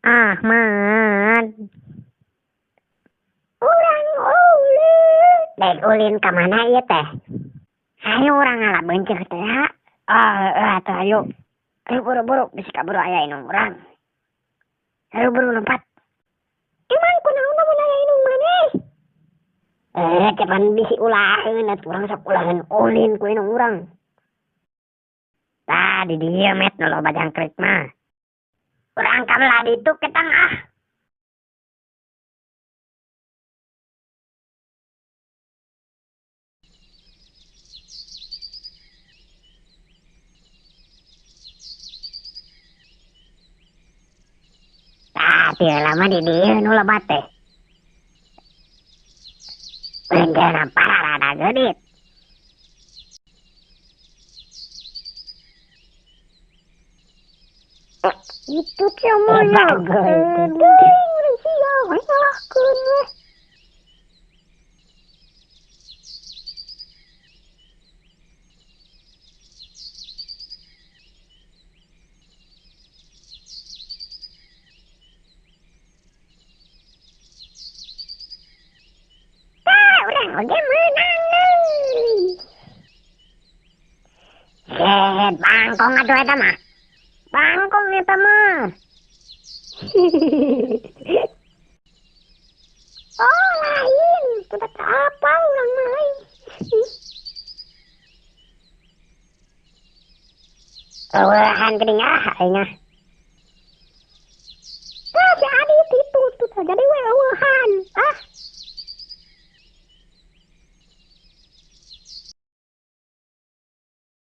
Ahmad. Urang ulin. Dek ulin ka mana ieu teh? Hayu urang ngala beunceuh teh ha. Ah, heueuh atuh hayu. Hayu buru-buru bisi kaburu aya indung urang. Hayu buru lompat. Emang kunaon lamun aya indung maneh? Eh, cepan bisi ulaheun atuh urang sok ulaheun ulin ku indung urang. Tah di dieu met nu loba jangkrik mah. Urang ka belah ditu ketang ah. Tah ti heula mah di dieu nu loba teh. Beunceuna pararada geudit. Itu teh mah. Deui urang sia we ngalahkeun we. Tah urang oge meunang deui. Set bangkong atuh eta mah. Bangkong eta mah. Oh lain, tidak apa urang mah euy. Eueuhan geuning ah aing ah. Tah si Adit itu tuh jadi